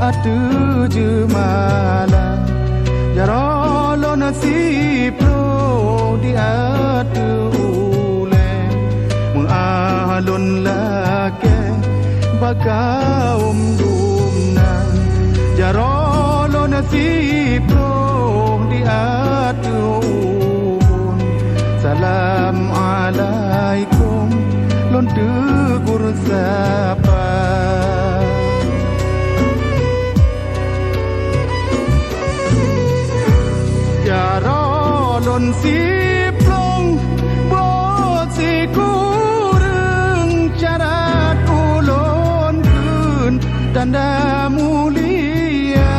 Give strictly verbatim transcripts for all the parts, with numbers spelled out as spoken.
Ateueh jeumala, jaroe lôn siploh di ateueh ulée. Meu'ah lôn lakée bak kawöm gumna, jaroe lôn siploh di ateueh ubon. Salam alaikum lôn teugor sapa. Jaroe lôn siploh buet sikureueng, syarat ulôn kheun tanda mulia.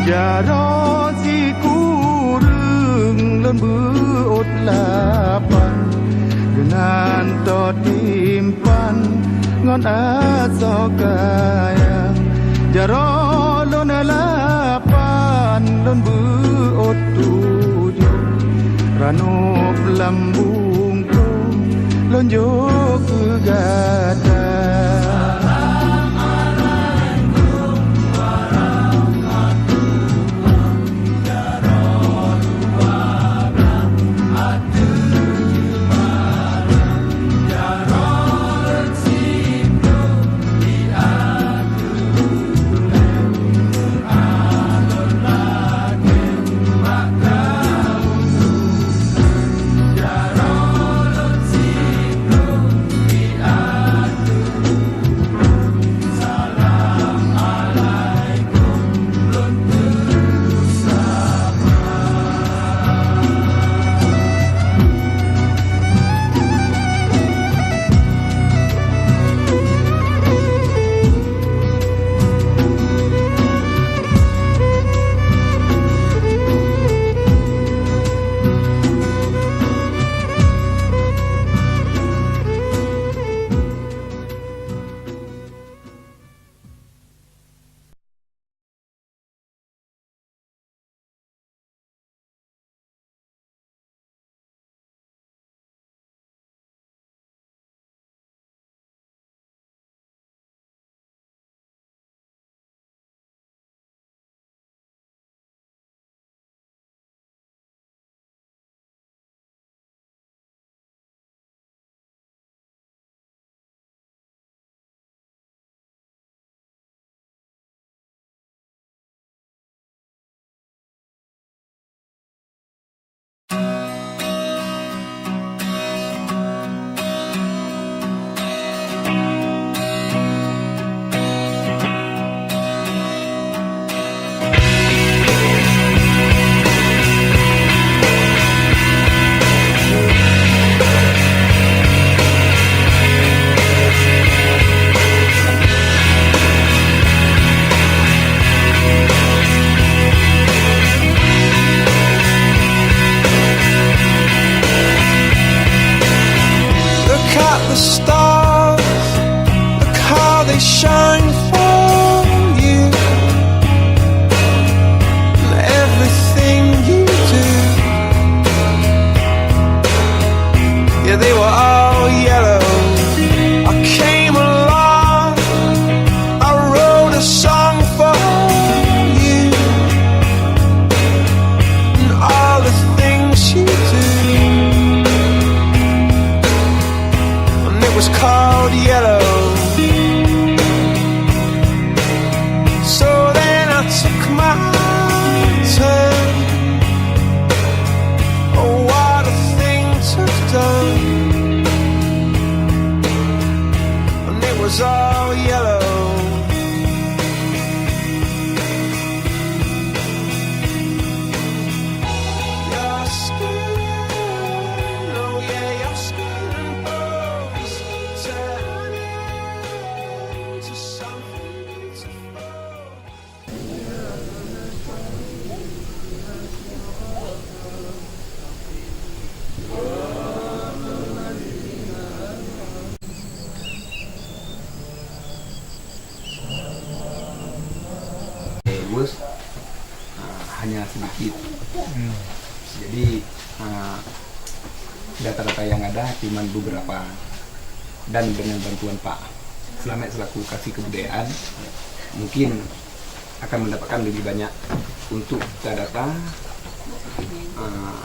Jaroe sikureueng lôn beuôt lapan, geunan toh timphan ngon asoe kayang. Jaroe lôn lapan, lôn beuôt tujoh, ranub lam bungkôh lôn jok keu gata. Look at the stars, look how they shine for you, and everything you do. Yeah, they were all yellow. I came along, I wrote a song for you, and all the things you do. And it was called Yellow. So then I took my turn. Oh, what a thing to have done. And it was all yellow. Your skin, oh yeah, your skin and bones turning to something beautiful. Bus, ah, hanya sedikit. Hmm. Jadi, ah, data-data yang ada cuman beberapa dan dengan bantuan Pak. Selamet selaku Kasih Kebudayaan mungkin akan mendapatkan lebih banyak untuk kita data, ah,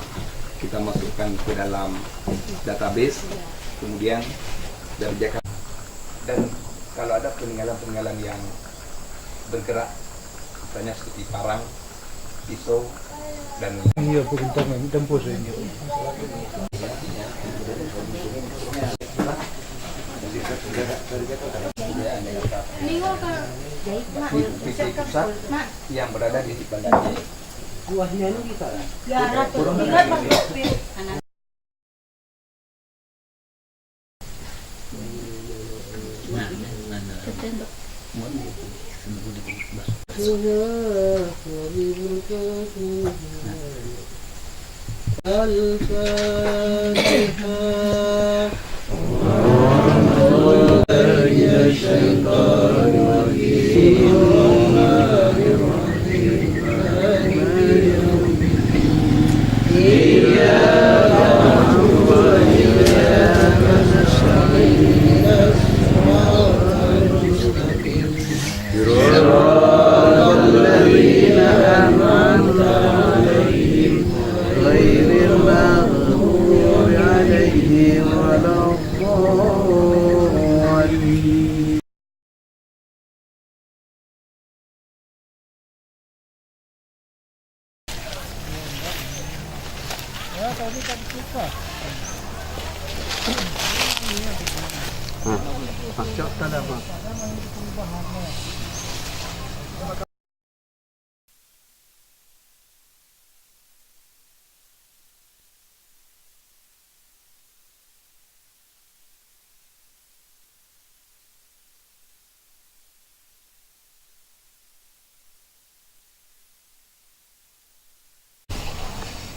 kita masukkan ke dalam database, kemudian dari Jakarta. Dan kalau ada peninggalan-peninggalan yang bergerak, misalnya seperti parang, pisau, dan iya, peruntungan tempus ini. P P Pusat yang berada di Banda Aceh. الفاتحة. صراط الذين أنعمت عليهم غير المغضوب عليهم ولا الضالين.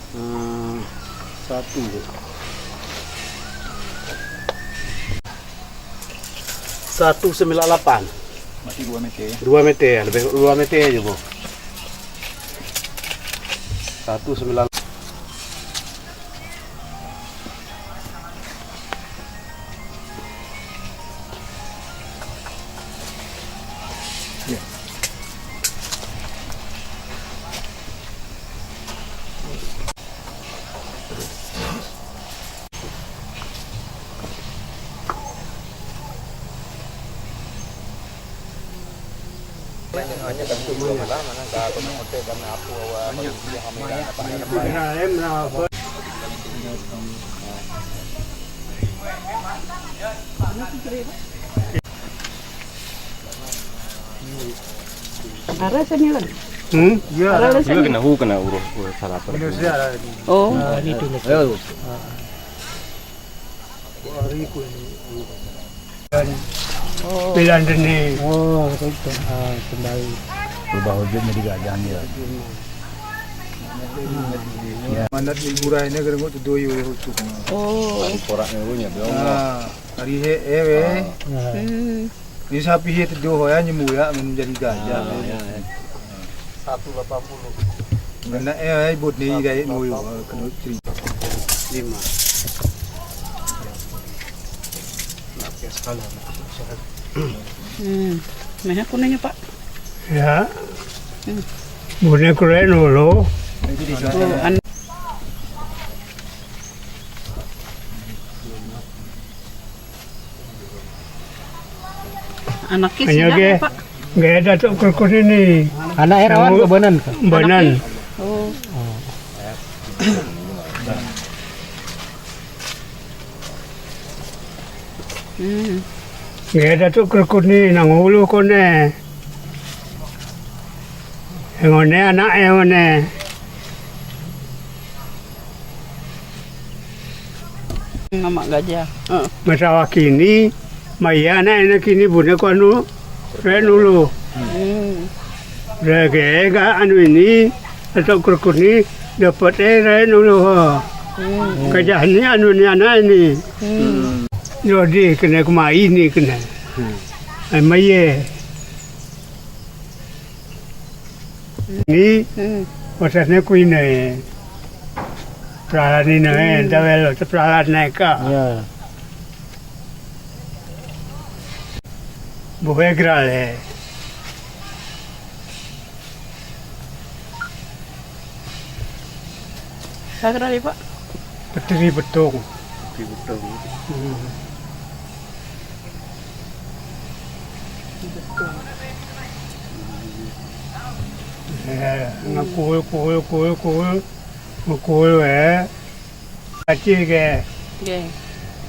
Hmm, satu. Satu sembilan lapan. Masih dua meter. Dua meter, lebih dua meter aja, Bu. Satu sembilan. Arah sini kan? Hmm? Ya, arah sini. Kena hu kena urus urus sarapan. Oh. Ini tu. Ayo. Hari ku ini. Oh. Pilihan deni. Oh, betul. Ah, kembali. Berubah wujud menjadi gajah dia. Ya. Mandat liburan ini kena ngut tu doyo ya hukum. Oh. Korak ni punya belum. Ah, hari he eh weh. Ah. Hmm. Ni sapi he tu doh ya nyemu ya menjadi gajah. Ah, ya, ya. Satu lapan puluh. Mana eh ai bot ni gaya moyo kena tri. Lima. Hmm. Meh aku nanya, Pak. Ya. Hmm. Boleh keren dulu. Oh, an- Anak ke hanya sila ke apa? Gaya Datuk Keureubeuen ini. Anak era wan ke Beunan ke? Beunan. Oh. Hmm. Gaya Datuk Keureubeuen ini nang ulu kone. Ngone anak e ngone. Mamak gajah. Heeh. Masa wakini, maya anak e kini bune ku anu, ren ulu. Hmm. Lagèe ga anu ini, atau keureubeuen ini, dapat e ren ulu ha. Hmm. Gajah ni anu ni anak ini. Hmm. Jadi kena kemai ni kena. Hmm. Ai maya. Ni, hmm, pasal ni ku ini. Peralatan ini, hmm, dah belo, peralatan ni ka. Ya. Boh Grale. Ka Grale, Pak? Petri Betong. Petri Betong. Hmm. Eh, ngon kuil, kuil, kuil, kuil. Kuil, eh. Aceh ke? Nggih.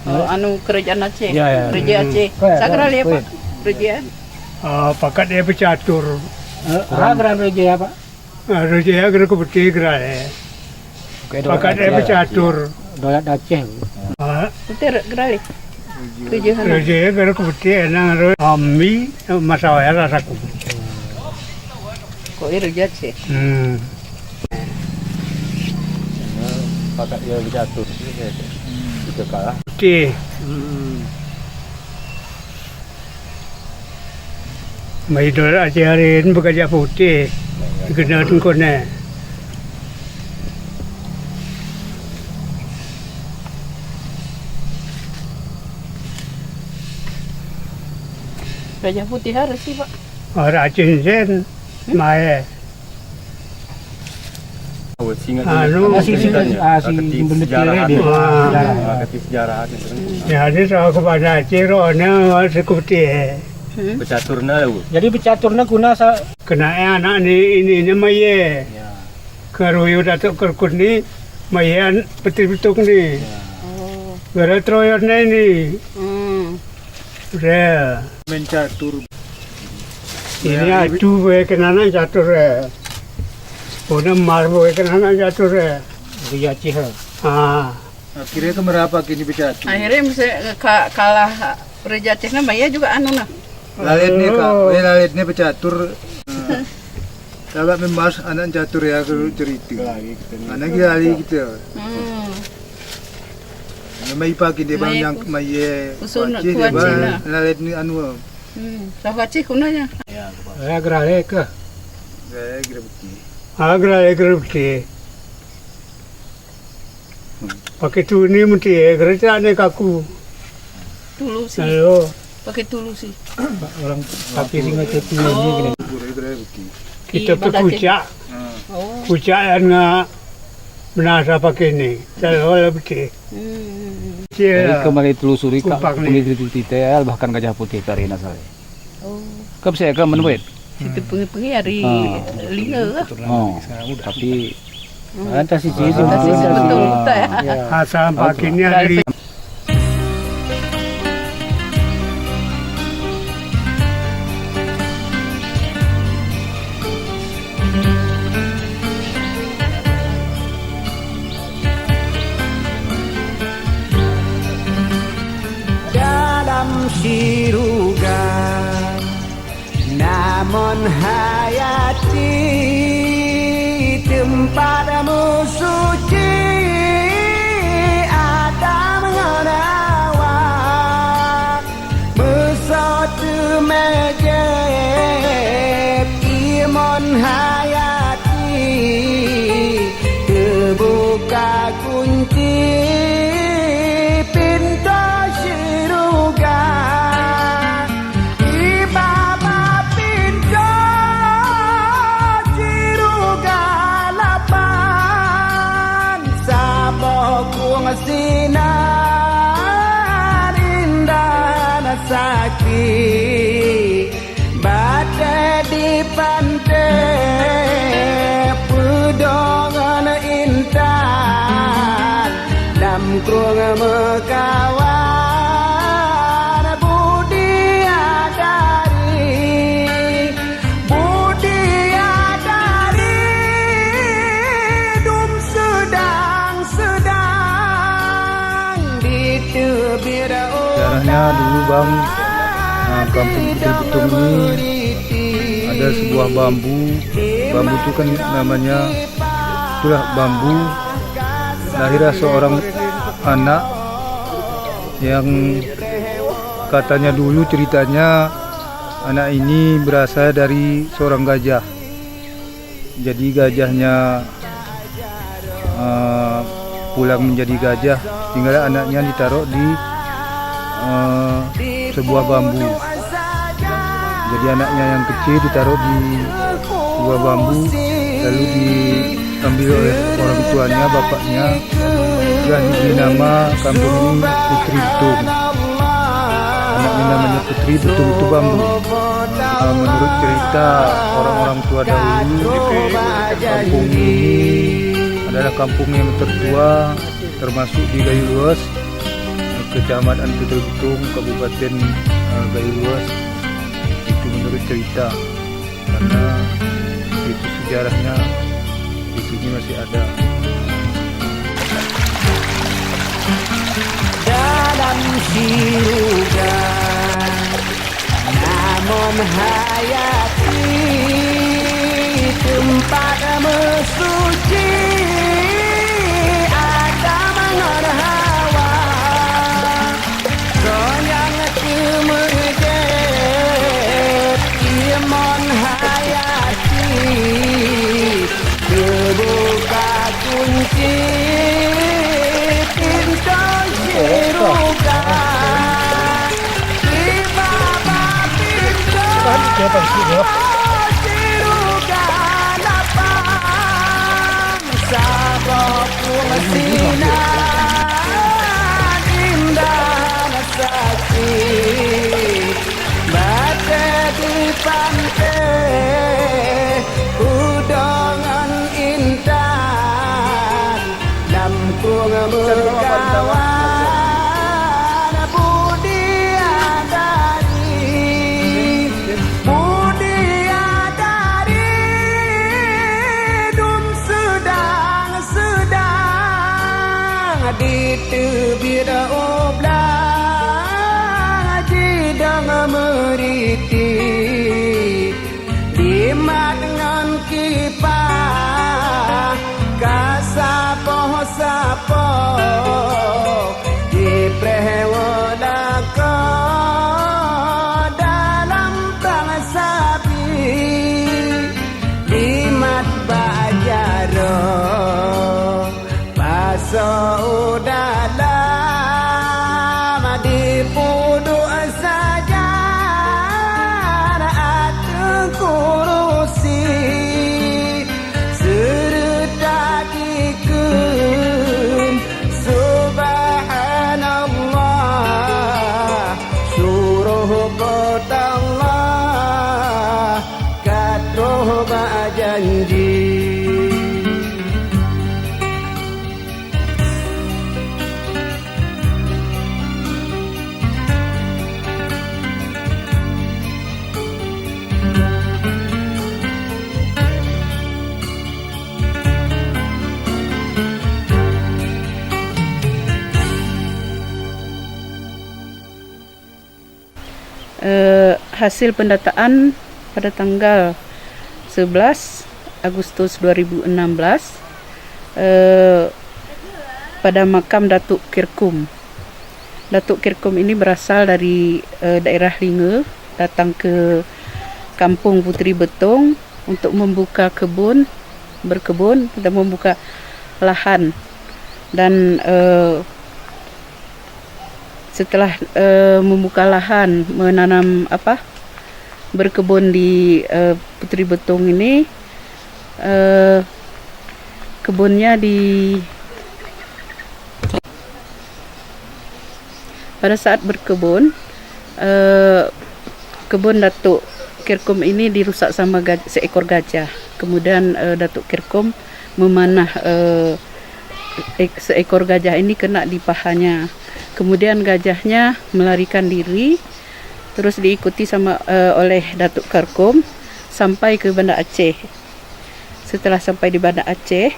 Oh, anu kerajaan Aceh. Ya, ya. Raja Aceh. Kuat, kuat, kuat. Sa Grale, Pak? Raja, eh? Ah, pakat dia becatur. Eh, ha, Grale raja apa? Ah, raja ya, kena kebetul Grale, eh. Pakat dia becatur. Dolat Aceh. Ha? Betul, Grale. Raja hana. Raja ya, kena kebetul, nang ro-, ambi, masa wayah rasa ku. Kok ira jat sih? Hmm. Pakat dia becatur sih, dia tu. Kita kalah. Putih. Hmm. Mai dora siarin beugajah putih. Keunan kone. Gajah putih harus sih, Pak. Ora cen-cen, hmm? Mae. Oh, singa-singa. Anu. Ah, si, si, ah, si, benda sejarah dia. Ah. Sejarah. Jadi, soal kepada Aceh, roh, na, sekuti, eh. Hmm. Becatur na, lalu. Jadi, becatur na guna sa- Kena, eh, anak ni, ini, ni, Maye. Ya. Keruyu Datuk Kerkut ni, Maye an-, Petri Betong ni. Ya. Oh. Gara troyot na ini. Hmm. Udah. Main catur. Ini ya, atu boleh kena nak catur, eh. Pun emas boleh kena nak catur, eh. Di Aceh, eh. Ah. Akhirnya ke merapa kini becatur? Akhirnya mesti ka-, kalah Raja Aceh nama ya juga anu nah. Lalit ni, Kak. Oh. Eh, lalit ni becatur. Sahabat membahas anak catur ya, kalau cerita. Anak gila hari kita. Hmm. Nama ipa kini bang yang maye. Usun kuat Cina. Lalit ni anu. Hmm, sahabat Cina ya. Ya, gerah leka. Gerah leka. Ah, gerah leka. Pakai tu ni mesti, eh, kereta ni kaku. Tulu sih. Ayo. Pakai tulu sih. Orang pakai singa tu ni kena. Kita tu pucak. Oh. Pucak yang nak menasa pakai ni. Saya lah betul. Hmm. Jadi kembali telusuri, Kak, kulit titel, bahkan gajah putih tadi nak saya. Oh. Kap saya kan menuet. Situ pengi-pengi hari lima lah. Oh, tapi entah sisi, entah sisi betul, betul ya. Asal pakai ni hari. Dalam siruga, namon hayati teumpat meusuci Adam ngon Hawa. Meusoe teumé gét imon hayati, teubuka kunci pintoe syeuruga. Di babah pintoe syeuruga lapan, saboh krueng sinan indah sakét. Batée di panté peudong ngon intan, lam krueng meukawan budi adari. Budi adari dum seudang-seudang diteubiet. Sejarahnya dulu, Bang, ah, kampung Petri Betong ini ada sebuah bambu. Bambu itu kan namanya, itulah bambu. Lahirlah seorang anak yang katanya dulu ceritanya anak ini berasal dari seorang gajah. Jadi gajahnya, eh, pulang menjadi gajah, tinggal anaknya ditaruh di, eh, sebuah bambu. Jadi anaknya yang kecil ditaruh di sebuah bambu, lalu diambil oleh orang tuanya, bapaknya, dan diberi nama kampung ini Putri Betung. Anaknya namanya Putri Betung itu bambu. Ah, menurut cerita orang-orang tua dahulu, kampung ini adalah kampung yang tertua, termasuk di Gayo Luwes, Kecamatan Putri Betung, Kabupaten, eh, Gayo Luwes. Itu menurut cerita, karena itu sejarahnya di sini masih ada. Dalam siruga, namun hayati tempat mesuci Adam ngon Hawa. Konyang keumeudeb imon hayati, teubuka kunci pintoe syeuruga. Di babah pintoe syeuruga lapang, saboh pueng sinan indah saci. Batée di panté, udong ngon intan, lampung meukawan. Budi adari, budi adari, dum seudang-seudang diteubiet u blang jidong meuriti. Dimat ngon kipah ka sapoh-sapoh, jipreh woe lakoe dalam pang sabi. Dimat bak jaroe, pasoe u dalam, dipeuduek saja ateueh kurusi, seureuta dikheun, "Subhanallah, surôh Po teu Allah ka troh bak janji." Eh, hasil pendataan pada tanggal sebelas Agustus dua ribu enam belas, eh, pada makam Datuk Kirkum. Datuk Kirkum ini berasal dari, eh, daerah Linge, datang ke kampung Putri Betong untuk membuka kebun, berkebun dan membuka lahan. Dan, eh, setelah, eh, membuka lahan, menanam, apa, berkebun di, eh, Putri Betong ini, eh, kebunnya di, pada saat berkebun, eh, kebun Datuk Kirkum ini dirusak sama gaj-, seekor gajah. Kemudian, eh, Datuk Kirkum memanah, eh, ek-, seekor gajah ini kena di pahanya. Kemudian gajahnya melarikan diri, terus diikuti sama, eh, oleh Datuk Kirkum sampai ke Banda Aceh. Setelah sampai di Banda Aceh,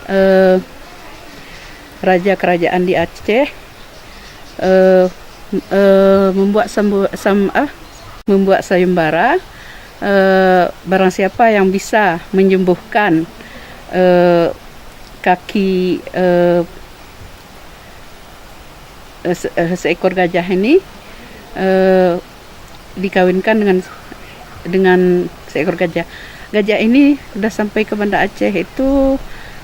eh, raja kerajaan di Aceh, eh, eh, membuat sambu-, sam-, ah, membuat sayembara, eh, barang siapa yang bisa menyembuhkan, eh, kaki, eh, eh, se-, eh, seekor gajah ini, eh, dikawinkan dengan, dengan seekor gajah. Gajah ini sudah sampai ke Banda Aceh itu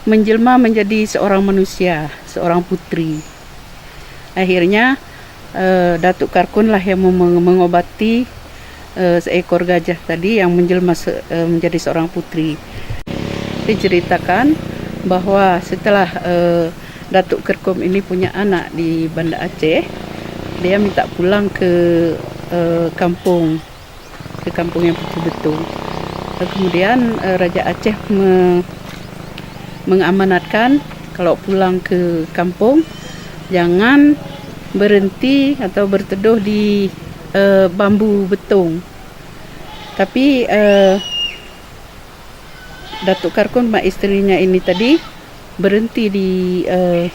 menjelma menjadi seorang manusia, seorang putri. Akhirnya, eh, Datuk Kirkum lah yang mem-, mengobati, eh, seekor gajah tadi yang menjelma se-, eh, menjadi seorang putri. Diceritakan bahwa setelah, eh, Datuk Kerkom ini punya anak di Banda Aceh, dia minta pulang ke, eh, kampung, ke kampung yang Putri Betong. Eh, kemudian, eh, Raja Aceh me-, mengamanatkan kalau pulang ke kampung, jangan berhenti atau berteduh di, eh, bambu betong. Tapi, eh, Datuk Karkun mak isterinya ini tadi berhenti di, eh,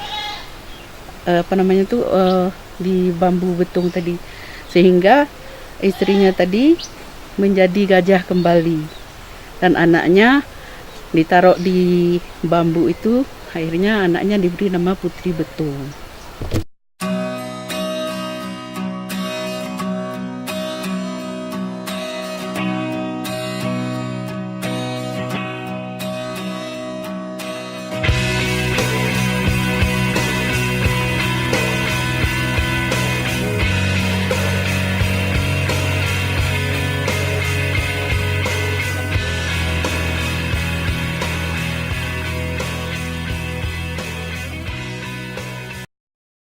eh, apa namanya tu, eh, di bambu betong tadi. Sehingga isterinya tadi menjadi gajah kembali. Dan anaknya ditaruh di bambu itu, akhirnya anaknya diberi nama Putri Betong.